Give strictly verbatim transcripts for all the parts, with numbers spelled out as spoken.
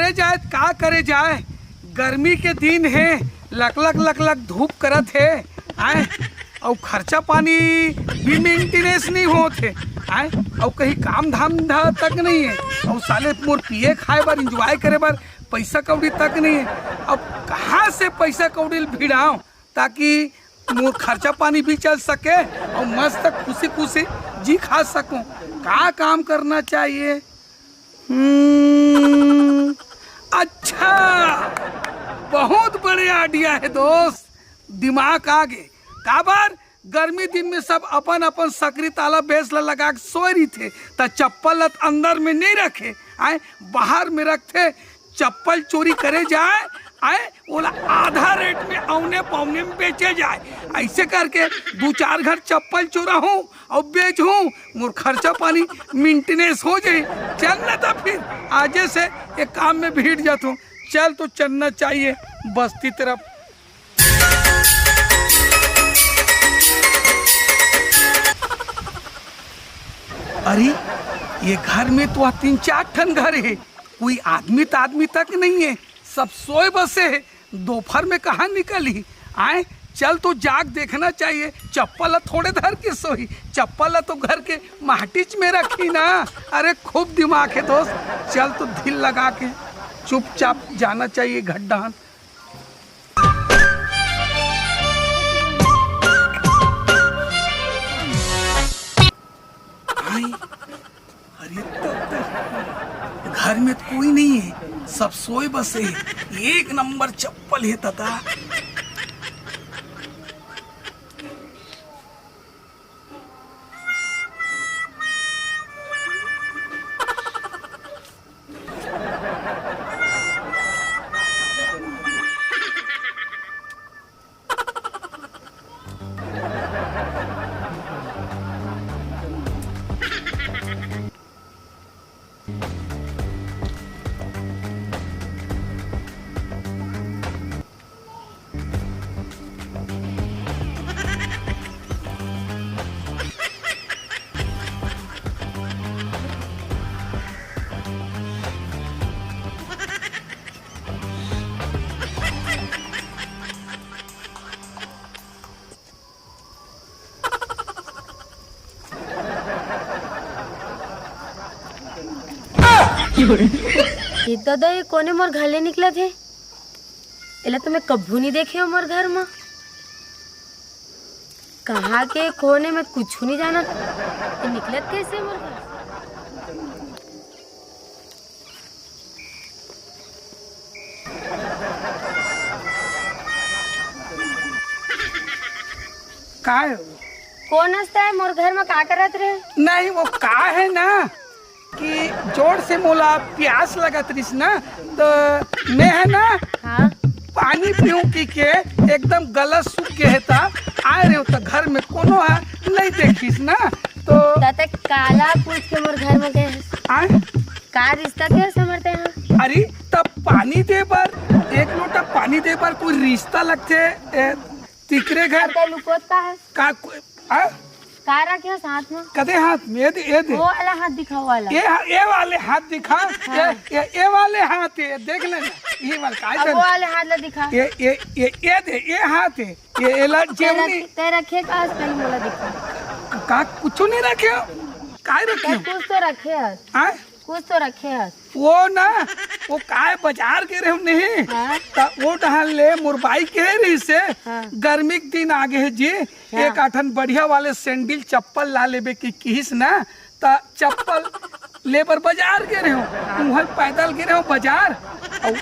करे जाए, का करे जाए, गर्मी के दिन हे, लकलक लकलक धूप करत हे, आय, अउ खर्चा पानी भी मेंटेनेंस नहीं होत हे, आय, अउ कहीं काम धंधा तक नहीं हे, अउ साले मोर पिए खाए बर, एंजॉय करे बर पैसा कौड़ी तक नहीं हे। अब कहाँ से पैसा कौड़ी ल भिड़ाव, ताकि मोर खर्चा पानी भी चल सके अउ मस्त खुशी खुशी जी खा सकूं? का काम करना चाहिए? हम्म, अच्छा, बहुत बड़े आइडिया हे दोस्त, दिमाग आ गे। काबर, गर्मी दिन में सब अपन अपन सकरी ताला बेस ल लगा के सोए रहिथे, त चप्पल ल त अंदर में नहीं रखे, आय, बाहर में रखथे। चप्पल चोरी करे जाए, आय, ओला आधा रेट में औने पौने में बेचे जाए। ऐसे करके दू चार घर चप्पल चोराहूँ अउ बेचहूँ, मोर खर्चा पानी मेंटेनेंस हो जाए। चल न त फिर आजे से एक काम में भीड़ जात हूँ। चल तो चलना चाहिए बस्ती तरफ। अरे, ये घर में तो तीन चार ठन घर हे, कोई आदमी त आदमी तक नहीं हे, सब सोए बसे हे। दोपहर में कहाँ निकलही? आय, चल तो जाग देखना चाहिए। चप्पल ल थोड़े धर के सोही, चप्पल ल तो घर के माटिच में रखी ना। अरे, खूब दिमाग हे दोस्त, चल तो दिल लगा के चुपचाप जाना चाहिए घर डहन। आई, अरे तो, तो, घर में तो कोई नहीं है, सब सोए बसे हैं। एक नंबर चप्पल है तता। ये तो दो, ये कोने मोर घर ले निकलत हे? एला तो मैं कभू नहीं देखे हो मोर घर म। कहाँ के कोने में कुछ नहीं जानत। ये निकलत कैसे मोर घर? काय हो? कोन हस तैं? मोर घर में का करत रहे? नहीं, वो का है ना कि जोर से मोला प्यास लगत रहिस ना, तो मैं है ना हाँ। पानी पीऊं की के एकदम गला सूख गए था। आए रहे हो तो घर में कोनो है नहीं देखिस ना, तो तते काला पूछ के मोर घर में गए हस? आए? का रिश्ता के समझते हैं? अरे, तब पानी दे बर, एक लोटा पानी दे बर कोई रिश्ता लगथे, ए, तिकरे घर। अब तै लुकोत का है? का को-, आ? का रखे हो साथ में? कदे हाथ में? ये दे, ये दे। वो वाला हाथ दिखाओ वाला। ये हा-, ये वाले हाथ दिखा। हाँ। ये, ये, ये वाले हाथ है, देख लेना। ये वाला का अब है? वो वाले हाथ ला दिखा। ये, ये, ये, ये दे, ये हाथ है। ये एला तै जेवनी। रख-, तै रखे का आज पहले मोला दिखा। का, का कुछ नहीं रखे हो? काय रखे तै हो? कुछ तो रखे है। हाँ? कुछ तो रखे हस। वो ना, वो काय बाजार गे रहे नहीं, हाँ। त वो डहर ले मोर बाई कहे रहिस हे, हाँ। गर्मी के दिन आगे है जी, हाँ। एक आठन बढ़िया वाले सैंडल चप्पल ला लेबे की किहिस ना, त चप्पल लेबर बाजार गे रहे हो, हाँ। उहाँ पैदल गे रहे हो बाजार, अउ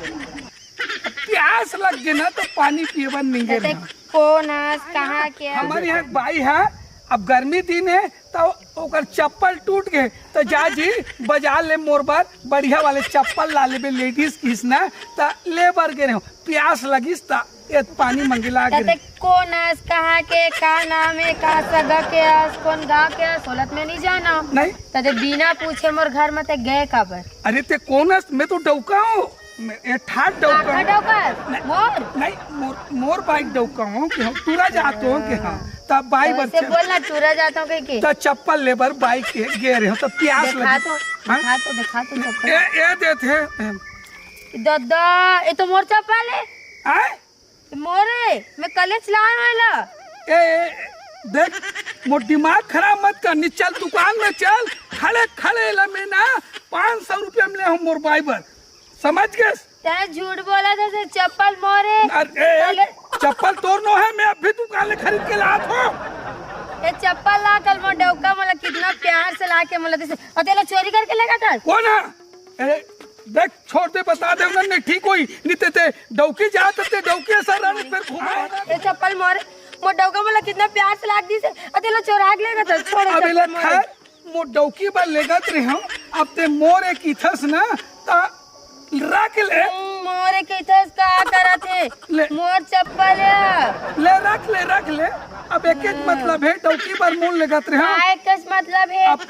प्यास लग गे ना, त पानी पिए बर निंगे तते रहे हो। कोन हस, कहाँ के हस? हमर यहाँ एक बाई है, अब गर्मी दिन है, त ओकर चप्पल टूट गे, त जा जी, बाजार ले मोर बर बढ़िया वाले चप्पल ला लेबे, लेडीज किहिस ना, त ले बर गे रहे हो। प्यास लगिस, त ए पानी मंगे ला गे तते रहे। कोन हस, कहाँ के, का नाम है, का सगा के हस, कोन गाँव के हस, ओला त मैं नहीं जानव। नहीं। तते बिना पूछे मोर घर में तै गए काबर? अरे, तै कोन हस? मैं तो डौका हूँ। मैं, ए ठाट डौका काका हूँ। डौका? नहीं, मोर? नहीं, मोर, मोर बाइक डौका हूँ कि हम टूरा जात हूँ कि हाँ। तब बाई तो बर ऐसे चल। बोलना, टूरा जात हूँ कह के। तो चप्पल ले बर बाइक के गे रहे हो, तो प्यास दिखा लगी। तो, हाँ? दिखा तो, दिखा तो चप्पल। ए, ए देते हैं। ददा, ये तो मोर चप्पल है। आय? मोरे, मैं कलेच लाए वाला। ए, ए, देख, मोर दिमाग खराब मत कर, नी चल दुकान में चल, खड़े खड़े ला मैं ना पाँच सौ रुपया में ले हूँ मोर बाइबर, समझ गेस? तैं झूठ बोला था, से चप्पल मोरे। अरे, ए, ए, कले- चप्पल तोर नो है, मैं अभी दुकान ले खरीद के लात हूँ। ये चप्पल ला कल मोर डौका मोला कितना प्यार से ला के मोला देसे, और तेला चोरी करके लेगा था। कौन है? ए, देख, छोड़ दे, बता दे, उन्होंने ठीक होई, नहीं ते, ते डौकी जात, ते डौकी असर रहने, फिर घुमा। ये चप्पल मोरे, मोर डौका मोला कितना प्यार से लाग दी से, अते लो चोराक लेगा तो छोड़, अबे चप्पल ले मोरे। खैर, मोर डौकी बर लेगत रहे हम, अब ते मोरे किथस ना, ता रख ले। हम्म, मोरे किथस का करत है? ले। मोर चप्पल है। ले, रख ले, रख ले। अब एक एक मतलब है, डौकी बर मोर लेगत रहे हम। का एक मतलब है? अब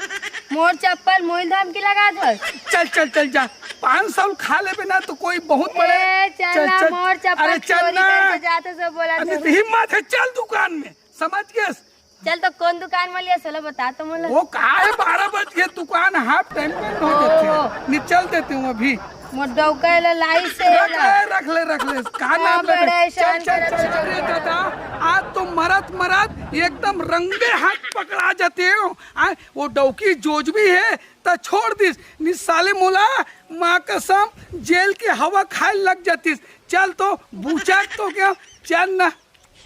मोर चप्पल मोइल धाम की लगा धर। चल, चल, चल जा। पाँच सौ खा लेबे ना तो कोई बहुत बड़े ए, चल चल, ना, चल। मोर चप्पल अरे, चल चोरी ना। करके जाते सब बोला अरे, था। हिम्मत है, चल दुकान में, समझ गेस? चल तो कौन दुकान में लिया, चलो बता तो मोला। वो कहाँ है, बारह बज के दुकान हाफ टाइम बंद हो जाते हैं। ओहो। निचल देते हूँ अभी। मोर डौका एला लाई से रख एला। ले, रख ले, रख ले। का हाँ, नाम ले? बड़ा चल, एहसान चल, करत चल, है। अरे दादा, आज तो मरत मरत एकदम रंगे हाथ पकड़ा जाते हो। आ, वो डौकी जोजबी है, त छोड़ दिस। नि साले मोला, माँ कसम, जेल के हवा खाए लग जातिस। चल तो, बुचक तो क्या, चल ना,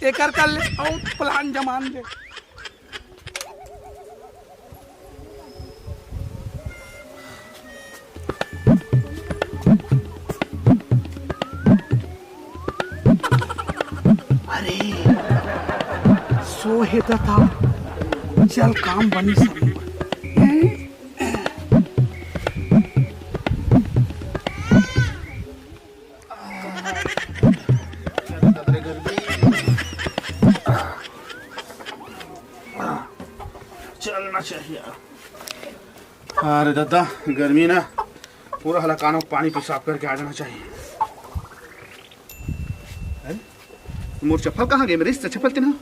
एकर कर ले, और प्लान जमान दे। अरे, सो हे दता, चल काम बनी सब। चलना चाहिए। अरे दादा, गर्मी ना, पूरा हलाकानों को पानी पेशाब करके आ जाना चाहिए। हैं? मोर चप्पल कहाँ गए? मेरे इससे चप्पल तेना।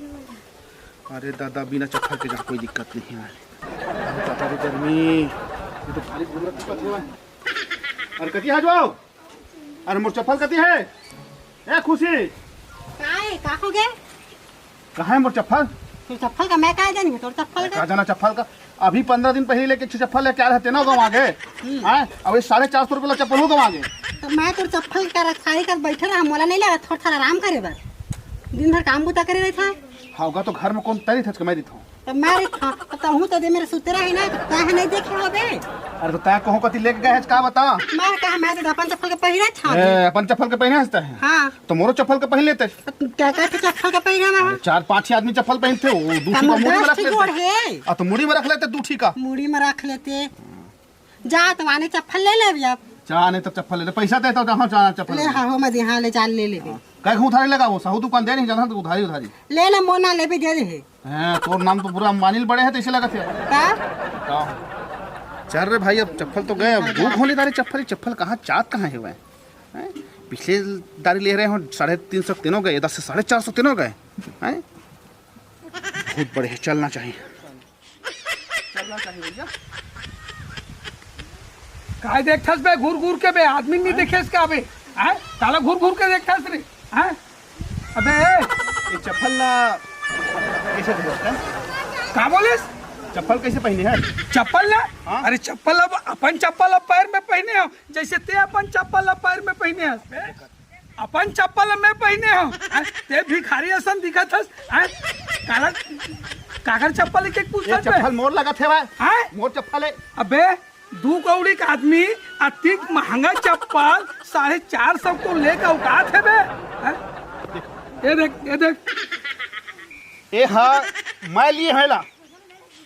अरे दादा, बिना चप्पल के जा कोई दिक्कत नहीं है। अरे दादा रे गर्मी, ये तो भारी जरूरत की बात है। अरे कति हाथ जाओ। अरे मोर चप्पल कति है? ए खुशी। का है? का हो गए? कहाँ है मोर चप्पल? तोर चप्पल का मैं का जानी है, तोर चप्पल का? का जाना चप्पल का? अभी पन्द्रह दिन पहले लेके चप्पल लेके आ रहे थे ना, गवा गए। हम्म। हाँ, अब ये साढ़े चार सौ रुपये वाला चप्पल हो गवा गए। तो मैं तोर चप्पल का रखाई कर बैठे रहा, मोला नहीं लगा, थोड़ा थोड़ा आराम करे बर। दिन भर काम बुता करे रहता है। हाँ, होगा तो घर में कौन तरी था, मैं रही था। तो मैं रही था, तो हूँ तो दे मेरे सुतरा है ना, तो तय नहीं देखे हो बे। अरे तो तय कहूँ कति लेके गए है, का बता? मैं कहा, मैं तो अपन चप्पल के पहिरे था। ए, अपन चप्पल के पहिरे हंसता है? हाँ। तो मोरो चप्पल के पहिन लेते। तो तू क्या कहते चप्पल के पहिरे ना? अरे, चार पांच ही आदमी चप्पल पहनते, वो दू तो ठीक मोर मुड़ी में दस रख ठीक लेते। गोड़ है। आ, तो मुड़ी में रख लेते दू ठीक का। मुड़ी में रख लेते। जा, तो आने चप्पल ले ले अभी आप। जा, नहीं तो चप्पल ले ले, पैसा देता हूँ, जहाँ जाना चप्पल ले, ले। हाँ, हो, मैं यहाँ ले जा, ले ले। हाँ। कहीं उधारी लगा, वो साहू दुकान दे नहीं जाना, तो उधारी, उधारी। ले ले, मोना ले भी दे दे। हाँ, तोर नाम तो पूरा मानिल बड़े है, तो इसे लगा थे। का? का? चल रे भाई, अब चप्पल तो गए, अब हाँ, भूख जा। होने तारे चप्पल, चप्पल कहाँ, चात कहाँ है वह? हैं? पिछले दारी ले रहे हो, साढ़े तीन सौ तीनों गए, दस से साढ़े चार सौ तीनों गए। हैं? बहुत बड़े है, चलना चाहिए। चलना चाहिए भैया। काय देखथस बे घूर घूर के बे? आदमी नहीं देखेस का बे? हैं? साला घूर घूर के देखथस रे। हैं? अबे ए! ये चप्पल ला कैसे धोता है? का बोलेस? चप्पल कैसे पहने है? चप्पल ला? हाँ? अरे चप्पल अब अपन चप्पल अब पैर में पहने हो, जैसे ते अपन चप्पल अब पैर में पहने हस बे। अपन चप्पल मैं पहिने हंव, हैं? ते भिखारी असन दिखत हस, हैं? काला, काकर चप्पल एक एक ये पूछत बे? चप्पल मोर लगत हे भाई। हैं? मोर चप्पल है। अबे, दू कौड़ी का आदमी अतिक महंगा चप्पल साढ़े चार सौ को लेके औकात हे बे? हैं? ये देख, ये देख। ये हा, मैं लिए है ला।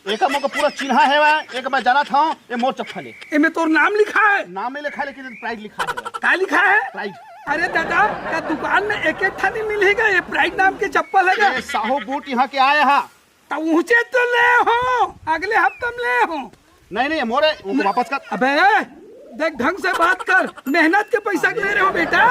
एका मोके पूरा चिन्हा हे भाई, एक मैं जानत हंव, ये मोर चप्पल है। एमे तोर नाम लिखा है? नाम नहीं लिखा है, लेकिन प्राइस लिखा है भाई। का लिखा है? प्राइस। अरे दादा, का दुकान में एक एक ठा नहीं मिलेगा, ये प्राइस नाम के चप्पल है का? ये साहू बूट यहाँ के आए हा। तो ऊंचे तो ले हो, अगले हफ्ते में ले हो। नहीं, नहीं, मोरे, उनको वापस कर। अबे, देख ढंग से बात कर, मेहनत के पैसा के ले रहे हो बेटा,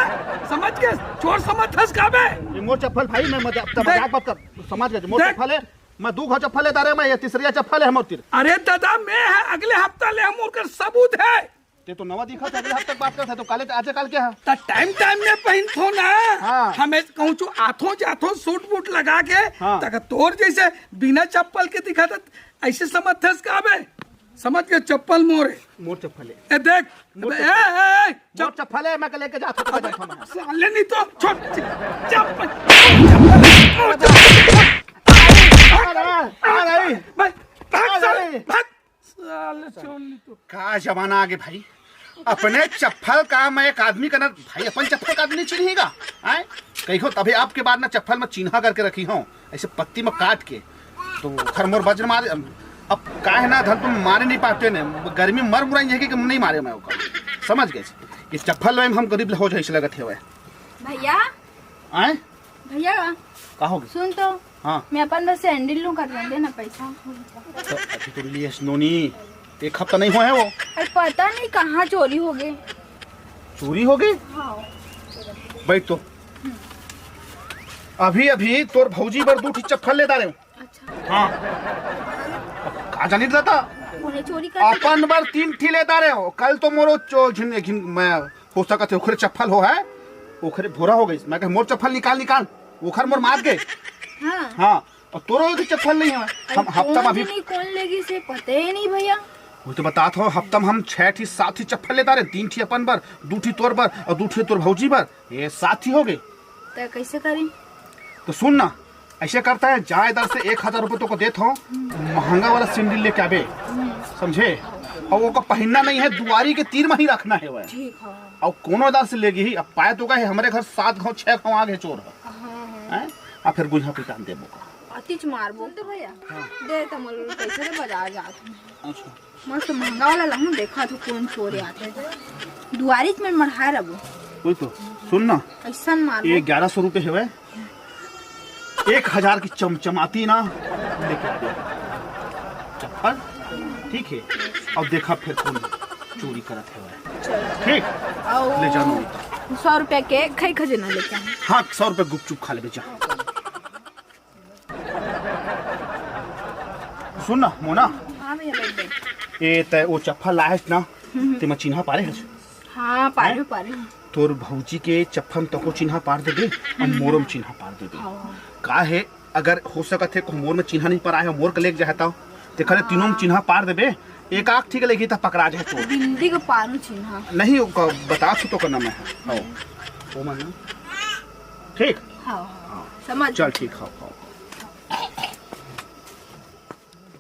समझ के? चोर समझ थस का बे? ये मोर चप्पल भाई, मैं मजाक, देख, मजाक मत कर, समझ गए? मोर देख, चप्पल है, मैं दू घा चप्पल लेता रहे, मैं ये तीसरिया चप्पल है मोर तीर। अरे दादा, मैं है, अगले हफ्ता ले हम उनकर सबूत है। ते तो नवा दिखत हे, अगले हफ्ता के बात करत हे, तो काले, आज काल के हे? त टाइम टाइम में पहिनथों ना। हाँ। हमें कहूँ चो आथों जाथों सूट बूट लगा के, हाँ। तक तोर जैसे बिना चप्पल के दिखत हे, ऐसे समझथस का बे? समझ के चप्पल मोर हे। मोर चप्पल हे। ए देख, मोर ए, चप्पल। ए, ए, मोर चप- चप्पल हे, मैं के लेके जाथों, तो जाथों मैं। साले नहीं तो, छोड़, चप्पल, चप्पल, मोर चप्पल। अरे, अरे। भाई, भाग, साले, अरे। भाग। साले, छोड़ नहीं तो। का जमाना आ गे भाई, अपने चप्पल का मैं एक आदमी का ना, भाई, अपन चप्पल का आदमी नहीं चिन्हेगा, आय? कहियो तभी अब के बाद ना चप्पल में चिन्हा करके रखिहों, ऐसे पत्ती में काट के, तो ओखर मोर वजन मारे। अब का हे ना, धन तुम मारे नहीं पाते ने, गर्मी मर मुराई है कि नहीं मारे मैं ओकर, समझ गए? ये चप्पल में हम गरीब हो जाए, ऐसे लगत हे। भैया, आय? भैया, का हो गे? सुन तो, हाँ। मैं अपन बर सैंडल लूँ, कर दे ना पैसा। तो अभी तो लिए नोनी, एक हफ्ता नहीं हुआ है वो। अरे पता नहीं कहाँ चोरी हो गे। चोरी हो गे? हाँ। बैठ तो। अभी अभी तोर भौजी बर दू ठी चप्पल ले डारे हूँ। अच्छा। हाँ। अब का जानी दादा? उन्हें चोरी कर अपन बर तीन ठी ले डारे हूँ। कल तो मोरो चो-, झिन, झिन, मैं हो सकत हे ओखरे चप्पल हो है, ओखरे भोरा हो गइस। मैं कहे, "मोर चप्पल निकाल, निकाल।" ओखर मोर मात गे। हाँ। हाँ, और तोरो तो चप्पल नहीं है। अरे हम हफ्ता कौन में अभी नहीं, कौन लेगी से पता ही नहीं भैया। वो तो बतात हों, हफ्ता में हम छह ठी, सात ठी चप्पल लेता रहे, तीन ठी अपन बर, दू ठी तोर बर और दू ठी तोर भौजी बर, ये सात ठी हो गए। तो कैसे करें? तो सुन ना, ऐसे करता है, जा इधर से एक हजार रुपये तोको देत हों, महंगा वाला सैंडल लेके आबे, समझे? और वो का पहनना नहीं है, दुआरी के तीर में ही रखना है वह। ठीक है। और कोनो इधर से लेगी ही, अब पाए तो गए, हमरे घर सात घाव, छह घाव आ गए चोर है। हाँ, हाँ। हैं? आ फिर गुइहा पिटान देबो का। अतिच मारबो। सुन तो भैया, हाँ। दे तो मोल पैसे दे, बाजार जात हूँ। अच्छा। मस्त महंगा वाला लाहूं, देखा तो कौन चोर आथे। दुआरी में मढ़ाए रबो। कोई तो, सुन ना। ऐसन मार ये ग्यारह सौ रुपये हेवय, एक हजार की चमचमाती ना लेके आ दे। चप्पल, ठीक है। और देखा फिर कौन चोरी करत हेवय। ठीक? ले जानो। सौ रुपया के खई खजेना लेके आए। हाँ, सौ रुपये गुपचुप खा लेबे जा। सुन ना मोना, हाँ भैया, बैठ, बैठ। ए तय वो चप्पल लायस ना, हम्म। तेमा चिन्हा पारे हस? हाँ, पारे, हैं? पारे। तोर भौजी के चप्पल में तको चिन्हा पार दे दे, और हम्म। मोरो में चिन्हा पार दे दे। हाँ। का है, अगर हो सकत है, को मोर में चिन्हा नहीं पारा है, मोर के लेके जाता हो, ते खरे तीनों में चिन्हा पार देबे, एक आख ठीक लेगी त पकड़ा जाए चोर। बिंदी के पारू चिन्हा। नहीं, वो का, बता तू तो करना मैं है। आओ। वो मन ना। ठीक? हाँ, हाँ। समझ। चल ठीक, हाँ, हाँ।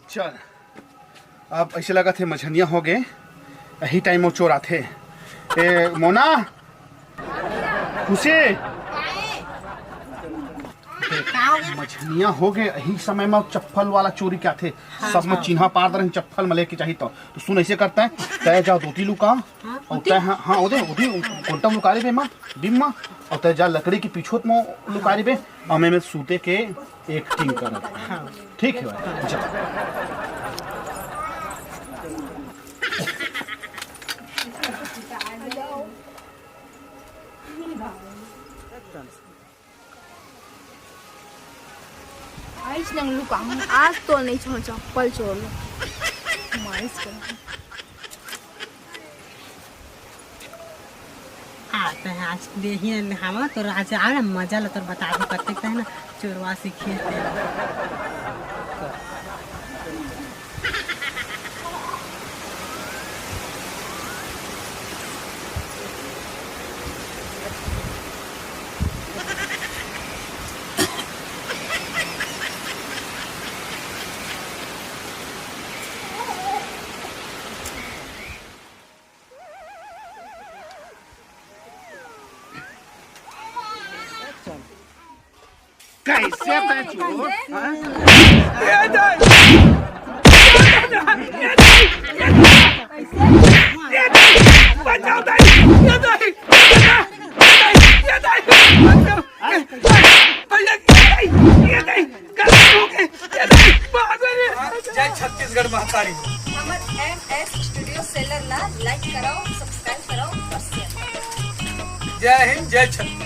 चल, अब ऐसे लगत हे मझनिया हो गए, यही टाइम में चोर आथे। ए मोना, खुशी, देख, मझनिया हो गए, यही समय में चप्पल वाला चोरी के आथे। हाँ, सब में हाँ। चिन्हा पार दरन चप्पल में लेके जाही तो। तो सुन, ऐसे करता है, तय जा धोती लुका, हाँ, और धोती? तय हाँ, हाँ, ओदे, ओदे, कोंटा में लुका रे बे माँ, बिम माँ, और तय जा लकड़ी के पीछू में लुका रे बे, और मैं, मैं सूते के एक्टिंग करत। हाँ। ठीक है भाई, जा। आइस नंगलू काहूँ, आज तो नहीं छोड़, चप्पल छोड़ लो। माइस कर। हाँ, तो आज देही हवा तो राजा आ रहा, मजा ला, तो बता दो कते कहना, चोरवा सीखे थे। कैसे बे चोर? हाँ? ये दे! ये दे! ये दे! ये दे! बचाओ दे! ये दे! ये दे! ये दे! भैया, ये दे! ये दे! गलती हो गई! ये दे! बाहर आ गया! जय छत्तीसगढ़ महतारी। हमर एम एस स्टूडियो सेलर ला लाइक कराओ, सब्सक्राइब कराओ और शेयर कराओ। जय हिंद, जय छत्तीसगढ़।